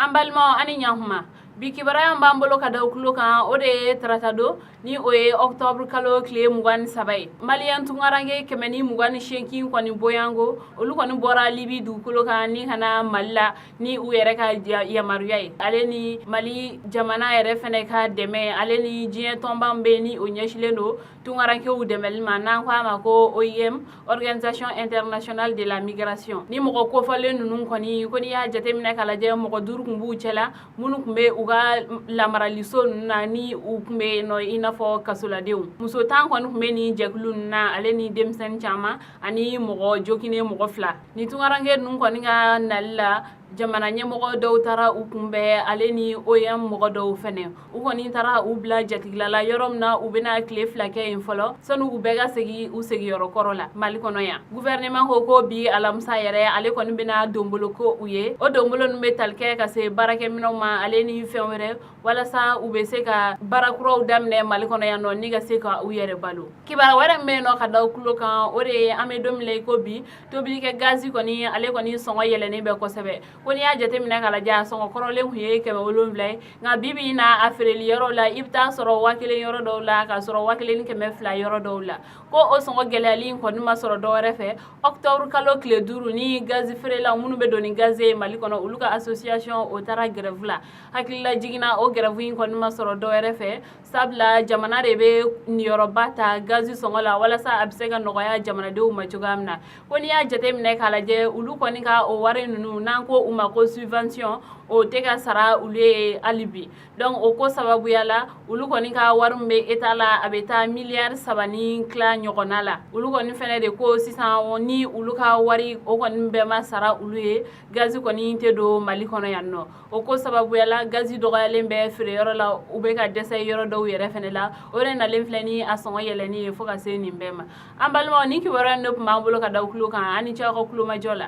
An balimaw, ani ɲakuma. Bi kibaruya b'an bolo ka da tulo kan, o de ye tarata don, ni o ye octobre kalo tile 23 ye. Maliyɛn tunkaranke 128 kɔni boyanko, olu kɔni bɔra Libi dugukolo kan ni ka na Mali la ni u yɛrɛ ka yamaruya ye, ale ni Mali jamana yɛrɛ fɛnɛ ka dɛmɛ, ale ni diɲɛ tɔnba bɛ ni o ɲɛsilen don tunkarankew dɛmɛli ma, n'an ko a ma ko OIM, Organisation Internationale de la Migration. Ni mɔgɔ kofɔlen ninnu kɔni, ko n'i y'a jateminɛ ka lajɛ, mɔgɔ duuru tun b'u cɛla, minnu tun bɛ u ka lamaraliso ninnu na, ni u tun bɛ yen nɔ i n'a fɔ kasoladenw. Muso 10 kɔni tun bɛ nin jɛkulu ninnu na, ale ni denmisɛnnin caman ani mɔgɔ joginen mɔgɔ fila. Ni tunkaranke ninnu kɔni ka nali la, jamana ɲɛmɔgɔ dɔw taara u kunbɛn, ale ni OIM mɔgɔ dɔw fɛnɛ. U kɔni taara u bila jatigila la yɔrɔ min na, u bɛna tile 2 kɛ yen fɔlɔ, sani u bɛɛ ka segin u segiyɔrɔ kɔrɔ la Mali kɔnɔ yan. Gouvernement ko ko bi alamisa yɛrɛ, ale kɔni bɛna donbolo ko u ye. O donbolo ninnu bɛ tali kɛ ka se baarakɛminɛnw ma, ale ni fɛn wɛrɛ, walasa u bɛ se ka baara kuraw daminɛ Mali kɔnɔ yan nɔ, ni ka se ka u yɛrɛ balo. Kibaru wɛrɛ min bɛ yen nɔ ka da tulo kan, o de ye an bɛ don min na i ko bi, tobilikɛ gazi kɔni, ale kɔni sɔngɔ yɛlɛnnen bɛ kosɛbɛ. Ko n'i y'a jateminɛ ka lajɛ, a sɔngɔ kɔrɔlen tun ye 700 ye, nka bi bi in na, a feereli yɔrɔ la, i bɛ taa sɔrɔ 1000 yɔrɔ dɔw la, k'a sɔrɔ 1200 yɔrɔ dɔw la. Ko o sɔngɔ gɛlɛyali in kɔni ma sɔrɔ dɔwɛrɛ fɛ, octobre kalo tile 5 ni gazi feerelaw minnu bɛ don ni gazi ye Mali kɔnɔ, olu ka association o taara grève la. Hakilila jiginna, o grève in kɔni ma sɔrɔ dɔwɛrɛ fɛ, sabula jamana de bɛ niyɔrɔba ta gazi sɔngɔ la, walasa a bɛ se ka nɔgɔya jamanadenw ma cogoya min na. Ko n'i y'a jateminɛ k'a lajɛ, olu kɔni ka o wari ninnu, n'an ko u ma ko subvention, o tɛ ka sara olu ye hali bi. Donc o ko sababuya la, olu kɔni ka wari min bɛ État la, a bɛ taa miliyari 3 ni tila ɲɔgɔnna la. Olu kɔni fɛnɛ de ko sisan, ni olu ka wari o kɔni bɛɛ ma sara olu ye, gazi kɔni tɛ don Mali kɔnɔ yan nɔ. O ko sababuya la, gazi dɔgɔyalen bɛ feereyɔrɔ la, u bɛ ka dɛsɛ yɔrɔ dɔw yɛrɛ fɛnɛ la. O de nalen filɛ ni a sɔngɔ yɛlɛnni ye fo ka se nin bɛɛ ma. An balimaw, ni kibaruya in de tun b'an bolo ka da tulo kan. An ni ce aw ka kulomajɔ la.